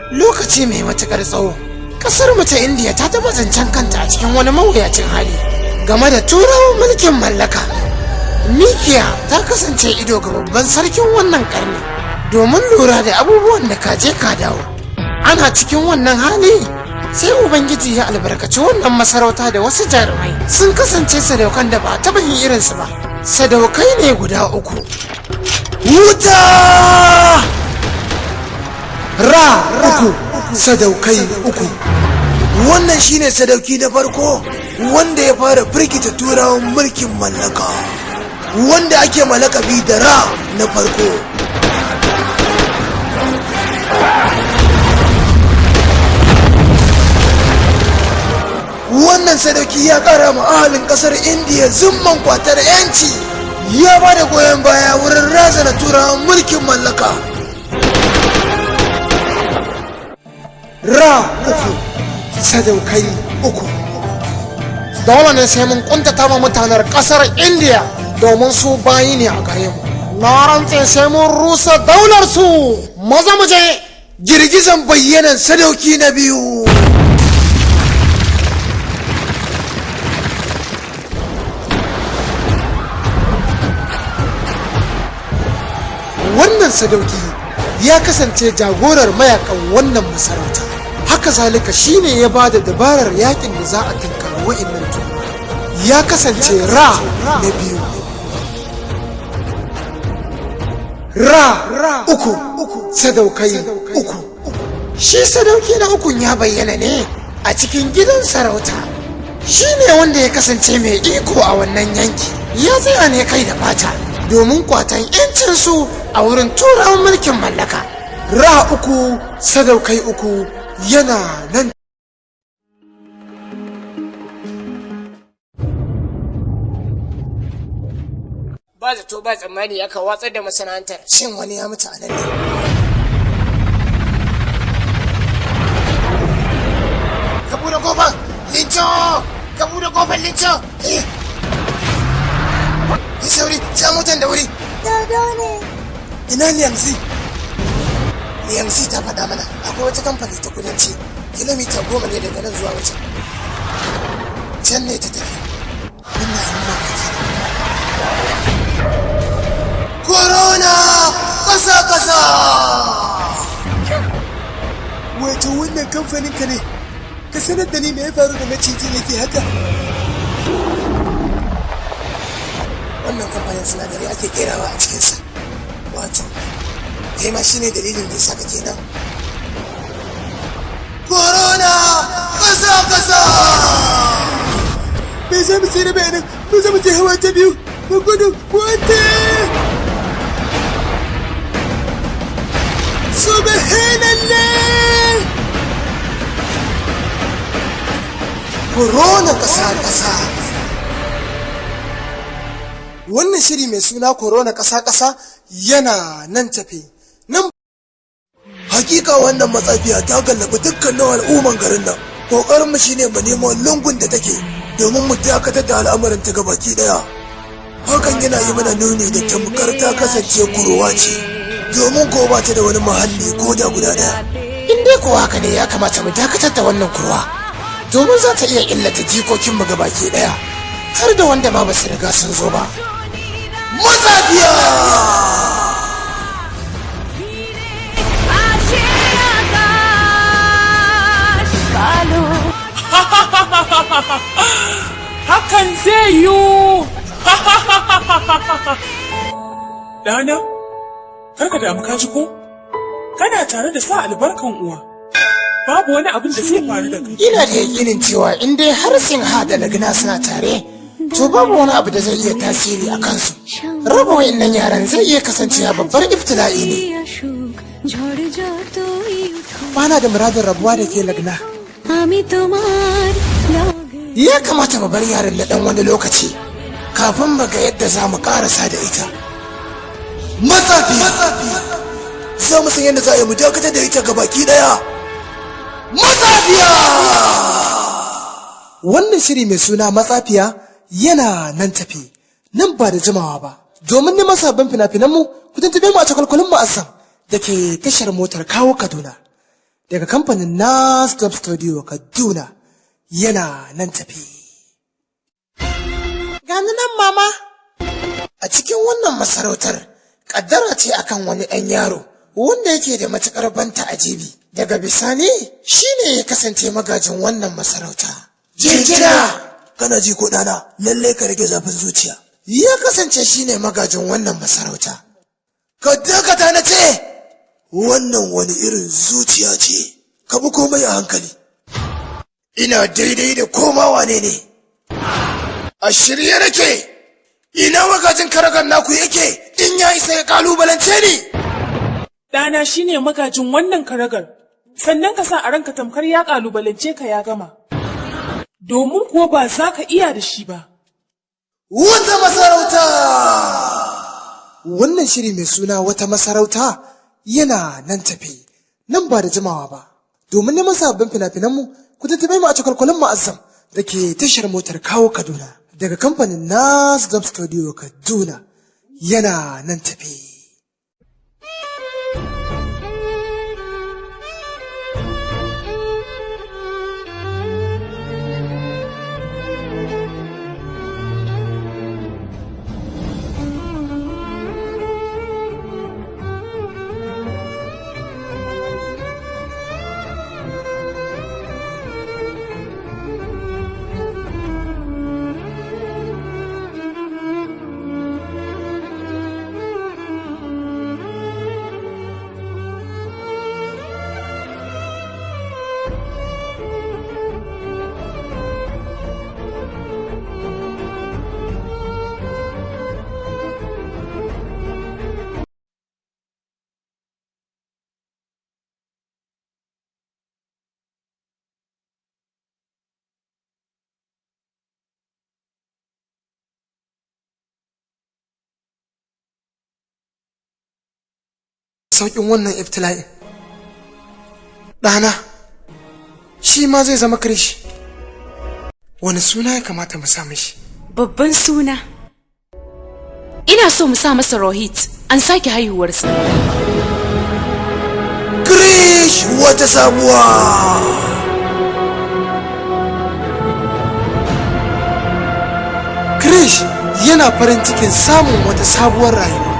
Lokaci mai matuƙar tsawo, ƙasar mu ta Indiya ta taɓa zancen kanta a cikin wani mawuyacin hali game da Turawan mulkin mallaka. Mikiya ta kasance ido ga babban sarkin wannan karni domin lura da abubuwan da kaje ka dawo. Ana cikin wannan hali sai Ubangiji ya albarkaci wannan masarauta da wasu jarumai. Sun kasance sadaukan da ba a taɓa yin irinsu ba. Sadaukai ne guda uku. Wuta! Ra uku, sadaukai uku. Wannan shine sadauki na farko wanda ya fara firgita Turawan mulkin mallaka, wanda ake malakabi da Ra na farko. Wannan sadauki ya kara ma ahalin kasar Indiya zumman kwatar 'yanci, ya ba da goyon baya wurin razana Turawan mulkin mallaka. Ra uku, sadaukai uku. Dole ne sai mun kuntata ma mutanen kasar Indiya domin su bayi ne a gare mu. Na rantse sai mun rusa daular su. Maza mu je. Girgizan bayyanan sadauki na biyu. Wannan sadauki ya kasance jagorar mayakan wannan masarauta. Haka zalika shine ya ba da dabarar yakin da za a tunkari wa'innan Turawa. Ya kasance Ra na biyu. Ra uku, sadaukai uku. Shi sadauki na ukun ya bayyana ne a cikin gidan sarauta. Shi ne wanda ya kasance mai iko a wannan yanki. Ya tsaya ne kai da fata domin kwatan 'yancinsu a wurin Turawan mulkin mallaka. Ra uku, sadaukai uku yana nan. Ba zato ba tsammani aka watsar da masana'antar. Shin wani ya mutu a nan ne? Ka bude kofar, Linco! Ka bude kofar, Linco! Yi sauri, ja motan da wuri. Dodo ne. Ina Liamsi? Liamsi ta faɗa mana akwai wata kamfani ta kudanci, kilomita 10 ne daga nan zuwa wajen. Can ne ta tafi. Wannan abin mamaki ne. Corona ƙasa-ƙasa! Wato wannan kamfanin ka ne, ka sanar da ni me ya faru da macijin yake haka? Wannan kamfanin sinadarai ake kerawa a cikinsa. Wato, kai ma shine dalilin da ya saka kenan. Corona ƙasa-ƙasa! Me za mu tsere bayanan, mu za mu je hawa ta biyu, mu gudu, wata! Subhanallah! Corona ƙasa-ƙasa. Wannan shiri mai suna Corona ƙasa-ƙasa yana nan tafe. Nan Hakika wannan matsafiya ta gallabi dukkanin al'umman garin nan. Kokarinmu shine mu nemo lungun da take domin mu dakatar da al'amarin ta gabaki daya. Hakan yana yi mana nuni da tamkar ta kasance kurowa ce, domin ko ba ta da wani muhalli ko da guda daya. In dai kuwa haka ne, ya kamata mu dakatar da wannan kurwa domin za ta iya illata jikokinmu gabaki daya, har da wanda ma ba su riga sun zo ba. Matsafiya! আসে আকাশ কালো। Hakan zai yiwu. Ɗana, kar ka damu, ka ji ko? Kana tare da sa albarkan uwa. Babu wani abin da zai faru da kai. Ina da yakinin cewa in dai har Sinha da Lagna suna tare, to babu wani abu da zai iya tasiri a kansu. Raba wa'innan yaran zai iya kasancewa babbar ibtila'i ne. আসুক ঝড় যতই উঠুক, Bana da muradin rabuwa da ke, Lagna. আমি তোমার লাগে। Ya kamata mu bar yaran na ɗan wani lokaci kafin mu ga yadda za mu karasa da ita. Matsafiya! Za mu san yadda za a yi mu dakatar da ita gabaki daya. Matsafiya! Wannan shiri mai suna Matsafiya yana nan tafi, nan ba da jimawa ba. Domin neman sabbin fina-finanmu, ku tuntube mu a cakwalkwalin Mu'azzam da ke tashar motar Kawo Kaduna. Daga kamfanin Nasdop Studio Kaduna yana nan tafi. Gani nan mama. A cikin wannan masarautar, kaddara ce akan wani ɗan yaro wanda yake da matuƙar ban ta'ajibi. Daga bisani shine ya kasance magajin wannan masarauta. Jinjina! Kana ji ko ɗana, lallai ka rage zafin zuciya. Ya kasance shine magajin wannan masarauta. Ka dakata na ce! Wannan wani irin zuciya ce, ka bi komai a hankali. Ina daidai da koma wane ne. A shirye nake, ina magajin karagar naku yake in ya isa ya kalubalance ni. Ɗana shine magajin wannan karagar, sannan ka sa a ranka tamkar ya ƙalubalance ka ya gama. Domin kuwa ba za ka iya da shi ba. Wata masarauta! Wannan shiri mai suna wata masarauta yana nan tafi, nan ba da jimawa ba. Domin neman sababbin fina-finanmu, ku tuntuɓe mu a cakwalkwalin ma'azzam da ke tashar motar kawo Kaduna daga kamfanin Nasdom Studio Kaduna yana nan tafi. Sauƙin wannan iftila'in. Ɗana, shi ma zai zama kirish. Wani suna ya kamata mu sa mishi? Babban suna. Ina so mu sa masa Rohit, an sake haihuwarsa. Krish wata sabuwa! Krish yana farin cikin samun wata sabuwar rayuwa.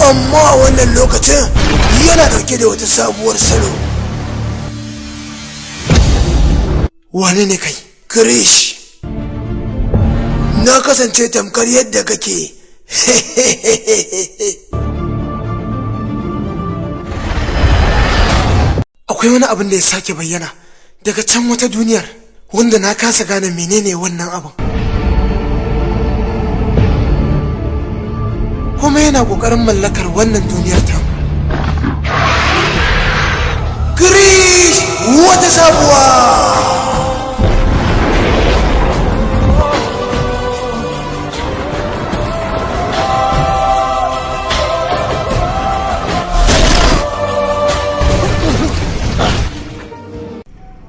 Amma a wannan lokacin yana dauke da wata sabuwar salo. Wane ne kai? Krish, na kasance tamkar yadda kake. Akwai wani abin da ya sake bayyana daga can wata duniyar wanda na kasa gane menene wannan abin. Kuma yana ƙoƙarin mallakar wannan duniyar tamu. Krish wata sabuwa!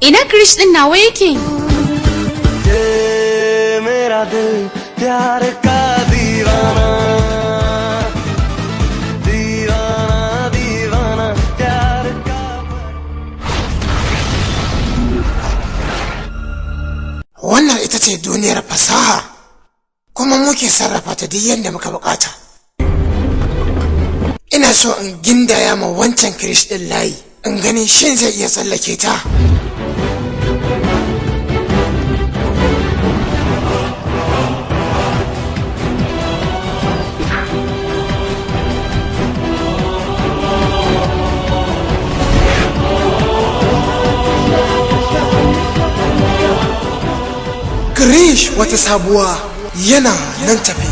Ina Krish ɗin nawa yake? मेरा दिल प्यार का दीवाना दीवाना दीवाना प्यार का Wannan ita ce duniyar fasaha, kuma muke sarrafa ta duk yadda muka bukata. Ina so in gindaya ma wancan Kirish ɗin layi, in gani shin zai iya tsallake ta. Krish wata sabuwa yana nan tafi.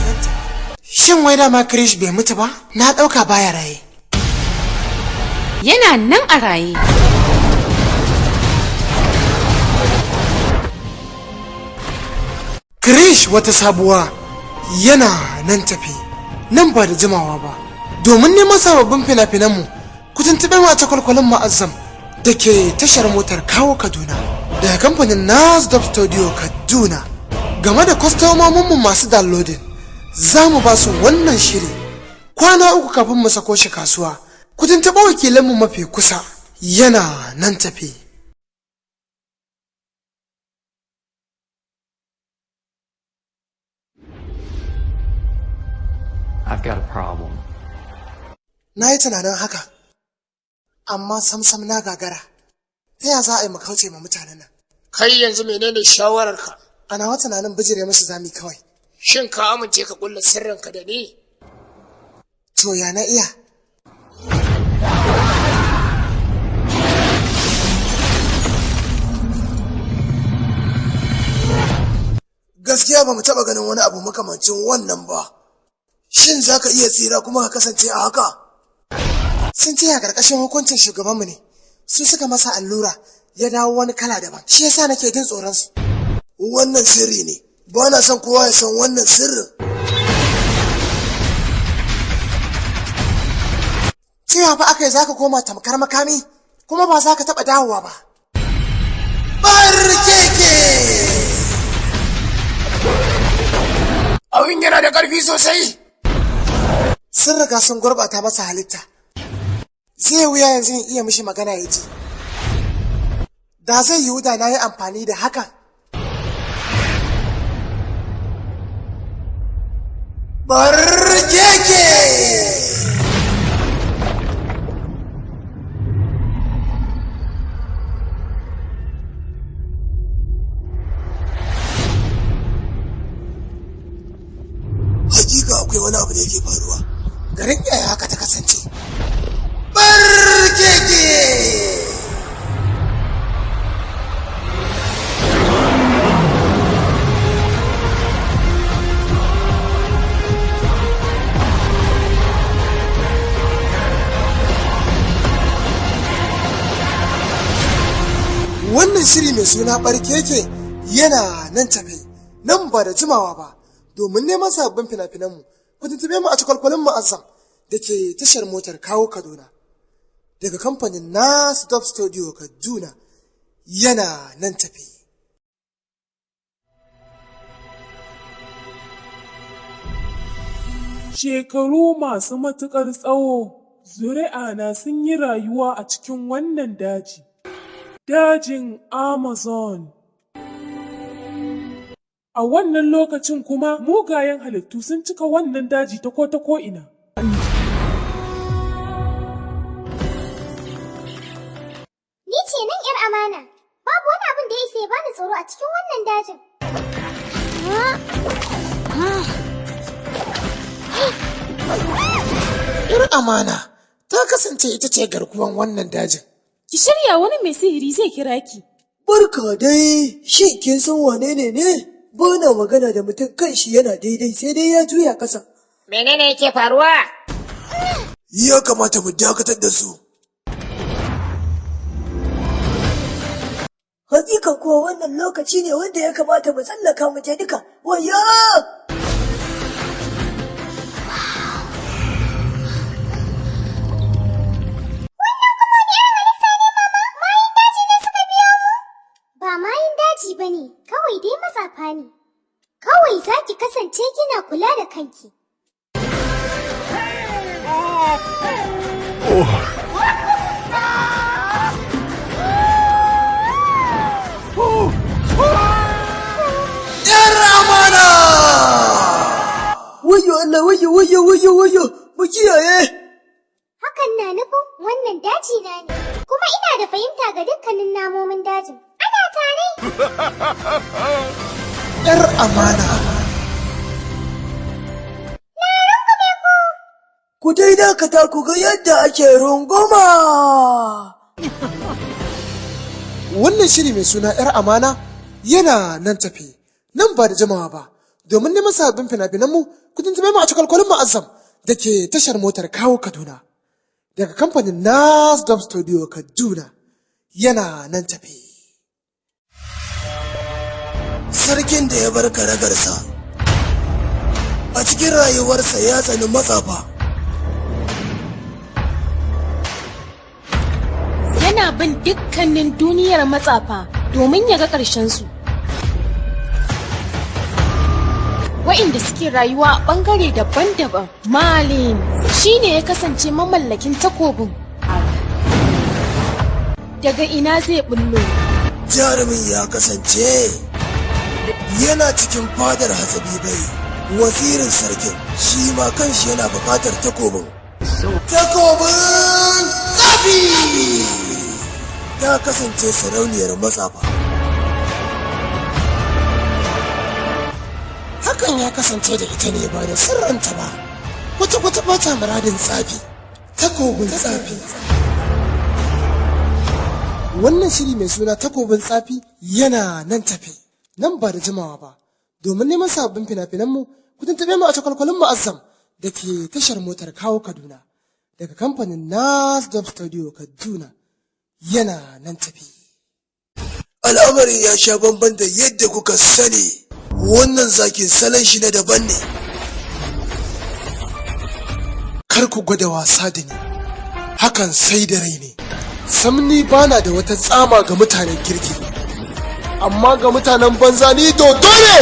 Shin wai dama Krish bai mutu ba? Na ɗauka baya raye. Yana nan a raye. Krish wata sabuwa yana nan tafi. Nan ba da jimawa ba. Domin neman sababbin fina-finanmu, ku tuntuɓe mu a cakwalkwalin ma'azzam da ke tashar motar kawo Kaduna. Daga kamfanin Nasdop Studio Kaduna. Game da kwastomominmu masu downloading, za mu ba su wannan shiri kwana 3 kafin mu sako shi kasuwa. Ku tuntuɓi wakilanmu mafi kusa yana nan tafe. I've got a problem. Na yi tunanin haka, amma samsam na gagara. Ta ya za a yi mu kauce ma mutanen nan? Kai yanzu menene shawararka? A nawa tunanin bijire musu zami kawai. Shin ka amince ka kulla sirrinka da ni? To ya na iya? Gaskiya ba mu taɓa ganin wani abu makamancin wannan ba. Shin za ka iya tsira kuma ka kasance a haka? Sun ce a ƙarƙashin hukuncin shugabanmu ne, su suka masa allura ya dawo wani kala daban. Shi yasa nake jin tsoron su. Wannan sirri ne, ba na son kowa ya san wannan sirrin. Cewa fa aka yi za ka koma tamkar makami, kuma ba za ka taɓa dawowa ba. Barkeke! Abin yana da ƙarfi sosai. Sun riga sun gurɓata masa halitta. Zai wuya yanzu in iya mishi magana ya ji. Da zai yiwu da na yi amfani da hakan. Barkeke! Hakika akwai wani abu da yake faruwa. Garin yaya haka ta kasance. Barkeke! Wannan shiri mai suna barkeke yana nan tafe, nan ba da jimawa ba, domin neman sababbin fina-finanmu, ku tuntube mu a cikwalkwalin mu'azzam da ke tashar motar kawo Kaduna. Daga kamfanin Nas Dub Studio Kaduna yana nan tafe. Shekaru masu matuƙar tsawo, zuri'ana sun yi rayuwa a cikin wannan daji, dajin Amazon. A wannan lokacin kuma mugayen halittu sun cika wannan daji ta ko ta ko'ina. Ni ce nan ‘yar amana, babu wani abin da ya isa ya bani tsoro a cikin wannan dajin. ‘Yar amana ta kasance ita ce garkuwan wannan dajin. Ki shirya wani mai sihiri zai kira ki. Barka dai, shin kin san wane ne ne? Ba na magana da mutum kan shi yana daidai sai dai ya juya ƙasa. Menene yake faruwa? Ya kamata mu dakatar da su. Hakika kuwa wannan lokaci ne wanda ya kamata mu tsallaka mu je duka. Wayyo! Ba mayin daji ba ne, kawai dai matsafa ne. Kawai za ki kasance kina kula da kanki. ‘Yar amana! Wayyo Allah, wayyo, wayyo, wayyo, wayyo, mu kiyaye! Hakan na nufin wannan daji na ne, kuma ina da fahimta ga dukkanin namomin dajin. Ana tare! ‘Yar amana. Ku dai dakata ku ga yadda ake runguma! Wannan shiri mai suna ‘yar amana yana nan tafe, nan ba da jimawa ba, domin neman sababbin fina-finanmu ku tuntube mu a cikwalkwalin mu'azzam da ke tashar motar kawo Kaduna. Daga kamfanin Nas Dub Studio Kaduna yana nan tafe. Sarkin da ya bar karagarsa, a cikin rayuwarsa ya tsani matsafa. Yana bin dukkanin duniyar matsafa domin ya ga ƙarshensu. Wa'inda suke rayuwa a ɓangare daban-daban, Malin. Shi ne ya kasance mamallakin takobin. Daga ina zai bullo? Jarumin ya kasance yana cikin fadar hatsabibai, wazirin sarkin shi ma kanshi yana buƙatar takobin. Takobin tsafi! Ta kasance sarauniyar matsafa. Hakan ya kasance da ita ne ba da sirranta ba. Kwata-kwata ba ta muradin tsafi. Takobin tsafi. Wannan shiri mai suna Takobin Tsafi yana nan tafe, nan ba da jimawa ba. Domin neman sababbin fina-finanmu, ku tuntuɓe mu a cakwalkwalin Mu'azzam da ke tashar motar Kawo Kaduna. Daga kamfanin Nasdom Studio Kaduna yana nan tafe. Al'amarin ya sha bamban da yadda kuka sani. Wannan zakin salon shi na daban ne. Kar ku gwada wasa da ni, hakan sai da rai ne. Sam ni bana da wata tsama ga mutanen kirki, amma ga mutanen banza ni dodo ne!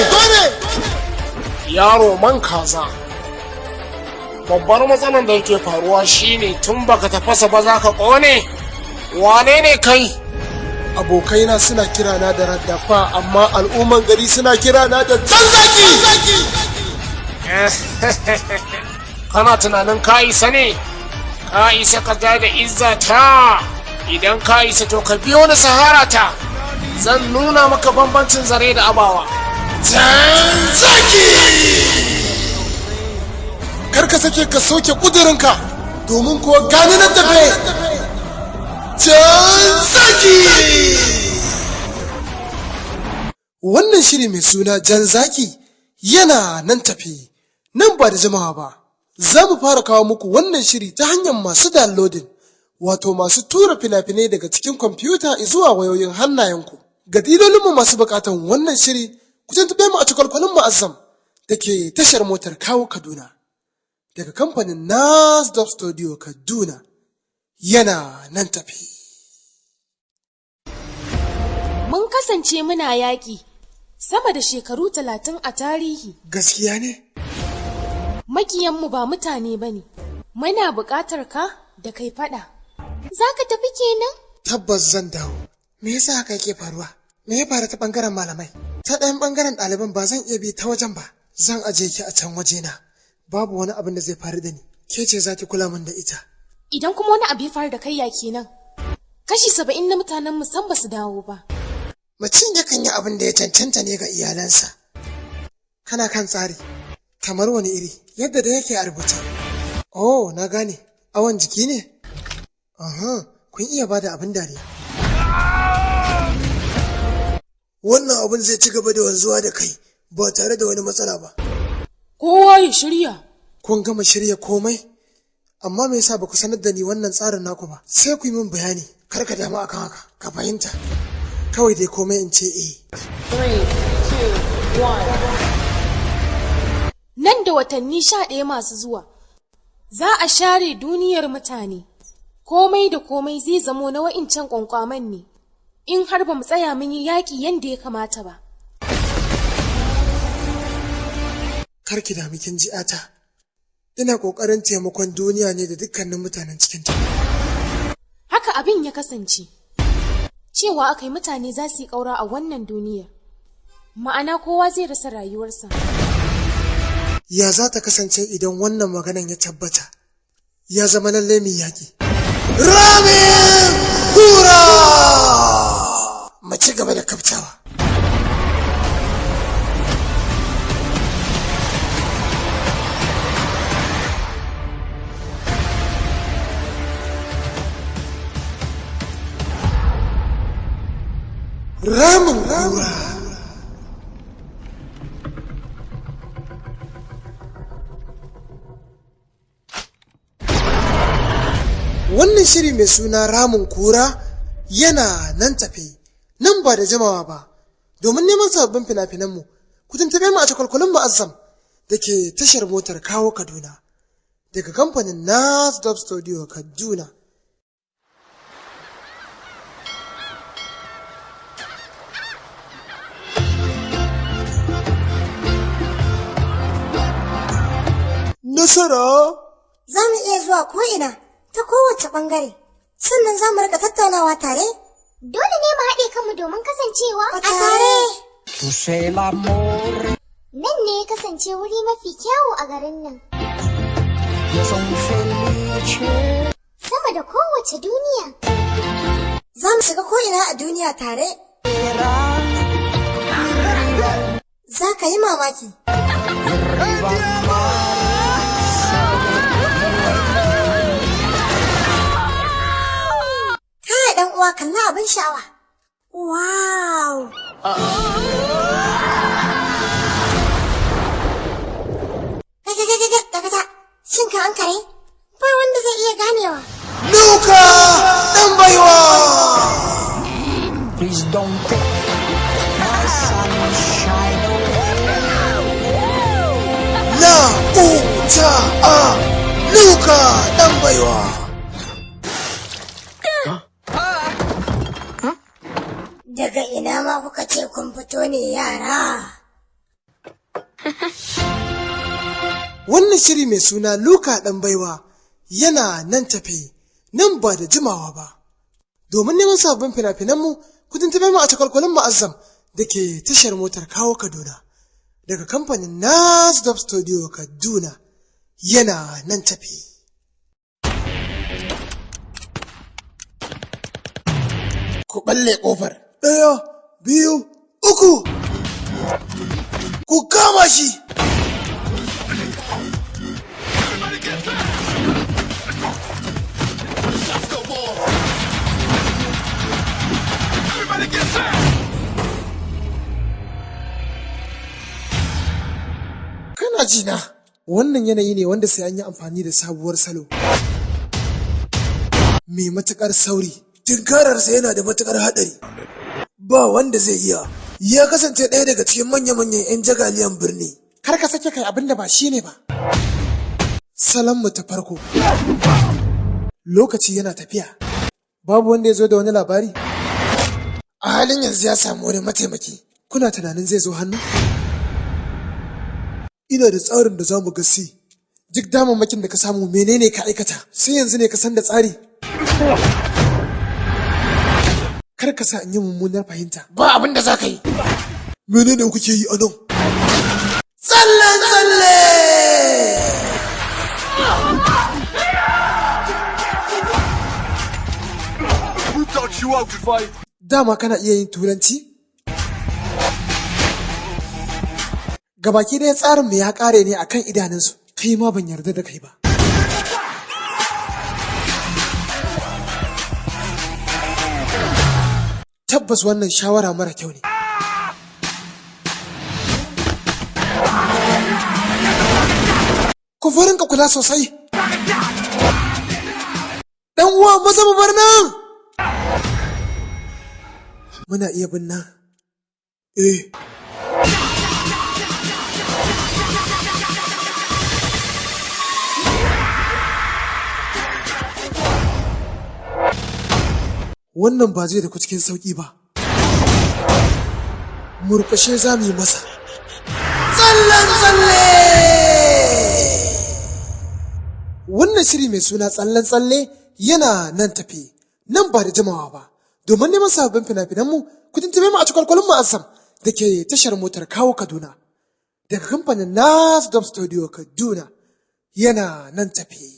Yaro man kaza. Babbar matsalar da yake faruwa shine tun baka tafasa ba za ka kone. Wane ne kai? Abokaina suna kirana da Raddafa, amma al'umman gari suna kirana da Zanzaki! Kana tunanin ka isa ne? Ka isa ka ja da izza ta. Idan ka isa to ka biyo ni sahara ta. Zan nuna maka bambancin zare da abawa. Zanzaki! Kar ka sake ka soke ƙudurinka, domin kuwa gani nan tafe! Jan Zaki! Wannan shiri mai suna Jan Zaki yana nan tafe, nan ba da jimawa ba. Za mu fara kawo muku wannan shiri ta hanyar masu downloading, wato masu tura fina-finai daga cikin kwamfuta zuwa wayoyin hannayenku. Ga dilolinmu masu bukatan wannan shiri, ku tuntuɓe mu a cikwalkwalin Mu'azzam da ke tashar motar Kawo Kaduna. Daga kamfanin Nasdop Studio Kaduna yana nan tafe. Mun kasance muna yaƙi sama da shekaru 30 a tarihi. Gaskiya ne? Makiyanmu ba mutane ba ne. Muna buƙatar ka da kai faɗa. Za ka tafi kenan? Tabbas zan dawo. Me yasa haka yake faruwa? Me ya faru ta bangaren malamai? Ta ɗayan bangaren ɗaliban ba zan iya bi ta wajen ba. Zan aje ki a can wajena. Babu wani abin da zai faru da ni. Ke ce za ki kula min da ita. Idan kuma wani abu ya faru da kai ya kenan. Kashi 70 na mutanen mu san ba su dawo ba. Mutum yakan yi abin da ya cancanta ne ga iyalansa. Kana kan tsari. Kamar wani iri, yadda da yake a rubuce. Oh, na gane. Awon jiki ne? Aha, kun iya bada abin dariya. Wannan abin zai ci gaba da wanzuwa da kai ba tare da wani matsala ba. Kowa ya shirya. Kun gama shirya komai? Amma me yasa ba ku sanar da ni wannan tsarin naku ba? Sai ku yi min bayani. Kar ka damu akan haka, ka fahimta. Kawai dai komai in ce eh. 3, 2, 1. Nan da watanni 11 masu zuwa, za a share duniyar mutane. Komai da komai zai zamo na wa'incan ƙwanƙwaman ne, in har ba mu tsaya mun yi yaƙi yadda ya kamata ba. Kar ki dami kin ji ata. Ina ƙoƙarin taimakon duniya ne da dukkanin mutanen cikinta. Haka abin ya kasance. Cewa aka yi mutane za su yi ƙaura a wannan duniyar. Ma'ana kowa zai rasa rayuwarsa. Ya za ta kasance idan wannan maganan ya tabbata? Ya zama lalle mai yaƙi. Ramin kura! Mu ci gaba da kaftawa. Ramin kura! Wannan shiri mai suna Ramin Kura yana nan tafe, nan ba da jimawa ba. Domin neman sababbin fina-finanmu, ku tuntuɓe mu a cakwalkwalin Mu'azzam da ke tashar motar Kawo Kaduna. Daga kamfanin Nasdop Studio Kaduna. Nasara! Za mu iya zuwa ko'ina ta kowace ɓangare. Sannan za mu rika tattaunawa tare. Dole ne mu haɗe kanmu domin kasancewa A tare. Tu sei l'amore, Nan ne ya kasance wuri mafi kyawu a garin nan. io son felice. Sama da kowace duniya. Za mu shiga ko'ina a duniya tare. Za ka yi mamaki. Kai ɗan uwa kalla abin sha'awa. Wow! Kai kai kai kai dakata. Shin ka ankare? Ba wanda zai iya ganewa. Luka ɗan baiwa! Please don't take my sunshine away. La U Ta A Luka ɗan baiwa! Daga ina ma kuka ce kun fito ne yara? Wannan shiri mai suna Luka ɗan baiwa yana nan tafe, nan ba da jimawa ba. Domin neman sabbin fina-finanmu, ku tuntuɓe mu a cakwalkwalin Mu'azzam da ke tashar motar kawo Kaduna. Daga kamfanin Nasdop Studio Kaduna yana nan tafe. Ku balle ƙofar. Ɗaya, biyu, uku! Ku kama shi! Kana ji na? Wannan yanayi ne wanda sai an yi amfani da sabuwar salo. Mai matuƙar sauri. Tunkararsa yana da matuƙar haɗari. Ba wanda zai iya. Ya kasance ɗaya daga cikin manya-manyan 'yan jagaliyan birni. Kar ka sake kai abin da ba shi ne ba. Salon mu ta farko. Lokaci yana tafiya. Babu wanda ya zo da wani labari. A halin yanzu ya samu wani mataimaki. Kuna tunanin zai zo hannu? Ina da tsarin da za mu ga si. Duk damammakin da ka samu menene ka aikata? Sai yanzu ne ka san da tsari. Kar ka sa in yi mummunar fahimta. Ba abin da za ka yi. Menene kuke yi a nan? Tsallen tsalle! Who taught you how to fight? Dama kana iya yin turanci? Gabaki ɗaya tsarin mu ya ƙare ne akan idanunsu. Kai ma ban yarda da kai ba. Tabbas wannan shawara mara kyau ne. Ku rinka kula sosai. Ɗan uwa maza mu bar nan! Muna iya bin nan. Eh. Wannan ba zai da ku cikin sauƙi ba. Murƙushe za mu yi masa. Tsallen tsalle! Wannan shiri mai suna tsallen tsalle yana nan tafe, nan ba da jimawa ba. Domin neman sababbin fina-finanmu, ku tuntuɓe mu a cikwalkwalin Mu'azzam da ke tashar motar kawo Kaduna. Daga kamfanin Nasdom Studio Kaduna yana nan tafe.